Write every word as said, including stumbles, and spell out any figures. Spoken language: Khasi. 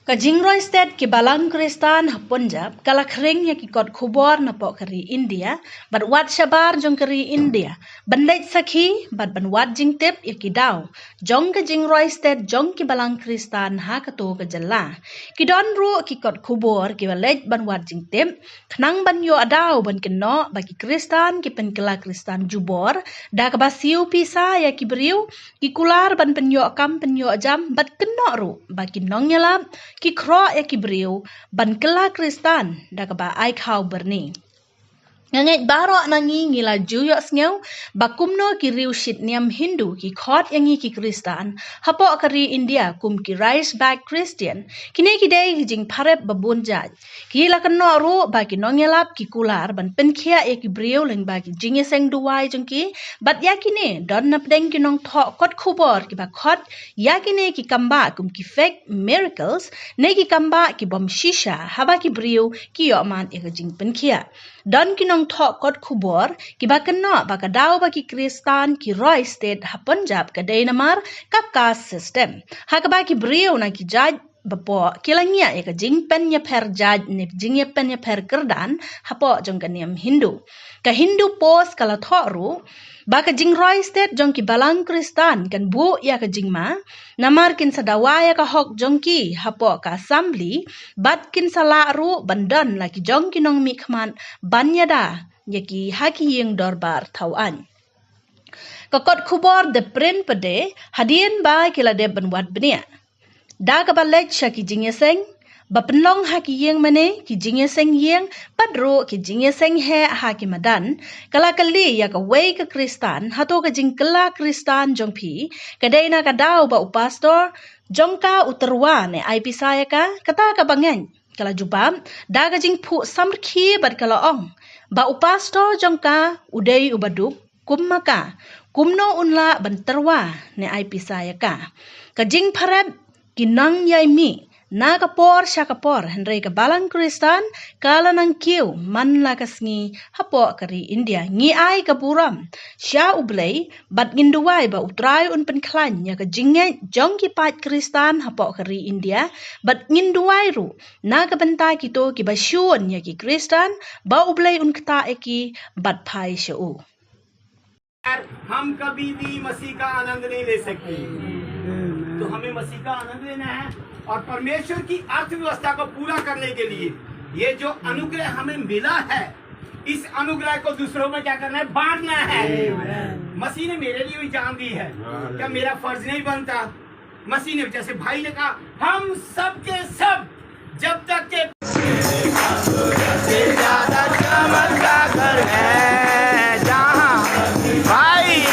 Ka jingroi stet ki balang Kristan ha Punjab ka la khring ïa ki kot khubor napoh ka ri India bad wat shabar jong ka ri India ban leit sakhi bad ban wad jingtip ïa ki daw jong ka jingroi stet jong ki balang Kristan ha kato ka jylla. Ki don ruh ki kot khubor ki ba leit ban wad jingtip khnang ban ïoh daw ban kynnoh ba ki Kristan ki pynkylla Kristan jubor da kaba siew pisa ïa ki briew, ki kular ban pynïoh kam pynïoh jam bad kynnoh ruh ba ki nongïalap ki khroh ïa ki briew ban kylla Kristan da kaba ai khaw byrni. Nga ngeit baroh na ngi ngi la ju ïohsngew ba kumno ki riew shit niam Hindu ki khot ïa ngi ki Kristan hapoh ka ri India kum ki raised back Christian. Kine ki dei ki jingpharep ba bun jait. Ki la kynnoh ruh ba ki nongïalap ki kular ban pynkhiah ïa ki briew lyngba ki jingïaseng duwai jong ki bad ïa kine don napdeng ki nongthoh kot khubor ki ba khot ïa kine ki kambah kum ki fake miracles ne ki kambah ki bom shisha haba ki briew ki ïoh mad ïa ka jingpynkhiah. Don ki nongthoh kot khubor ki ba kynnoh ba ka daw ba ki Kristan ki roi stet ha Punjab ka dei namar ka caste system ha kaba ki briew na ki jait bapoh ki la ngiah ïa ka jingpynïapher jait ne jingïapynïapher kyrdan hapoh jong ka niam Hindu. Ka Hindu Post ka la thoh ruh ba ka jingroi stet jong ki balang Kristan kan buh ïa ka jingma namar kin sa dawa ïa ka hok jong ki hapoh ka assembly bad kin sa lah ruh ban don la ki jong ki nongmihkhmat ban ïada ïa ki ha ki ïing dorbar thaw aiñ. Ka kot khubor The Print Pade hadien ba ki la dep ban wad bniah da kaba leit sha ki jingïaseng ba pynlong ha ki ïing mane ki jingïaseng ïing bad ruh ki jingïaseng heh ha ki madan. Ka la kylli ïa kawei ka Kristan hato ka jingkylla Kristan jong phi ka dei na ka daw ba u pastor jong ka u tyrwa ne ai pisa ïa ka. Kata kaba ngeit ka la jubab da ka jingphuh samrkhie bad ka la ong ba u pastor jong ka u dei u baduk kum ma ka, kumno un lah ban tyrwa ne ai pisa ïa ka. Ka jingpharep ki nang ïai mih na ka por sha ka por hynrei ka balang Kristan ka la nang kiew man la ka sngi hapoh ka ri India. Ngi ai ka burom sha U Blei bad ngin duwai ba U Trai un pynkhlaiñ ïa ka jingngeit jong ki paid Kristan hapoh ka ri India bad ngin duwai ruh na ka bynta kito ki ba shun ïa ki Kristan ba U Blei un ktah ïa ki bad phai sha u. हम कभी भी मसीह का आनंद नहीं ले सकते। तो हमें मसीह का आनंद लेना है और परमेश्वर की अर्थव्यवस्था को पूरा करने के लिए ये जो अनुग्रह हमें मिला है, इस अनुग्रह को दूसरों में क्या करना है? बांटना है। मसीह ने मेरे लिए भी जान दी है। क्या मेरा फर्ज नहीं बनता? मसीह ने, जैसे भाई ने कहा, हम सब के सब जब तक के ज्यादा चमक का घर है जहाँ भाई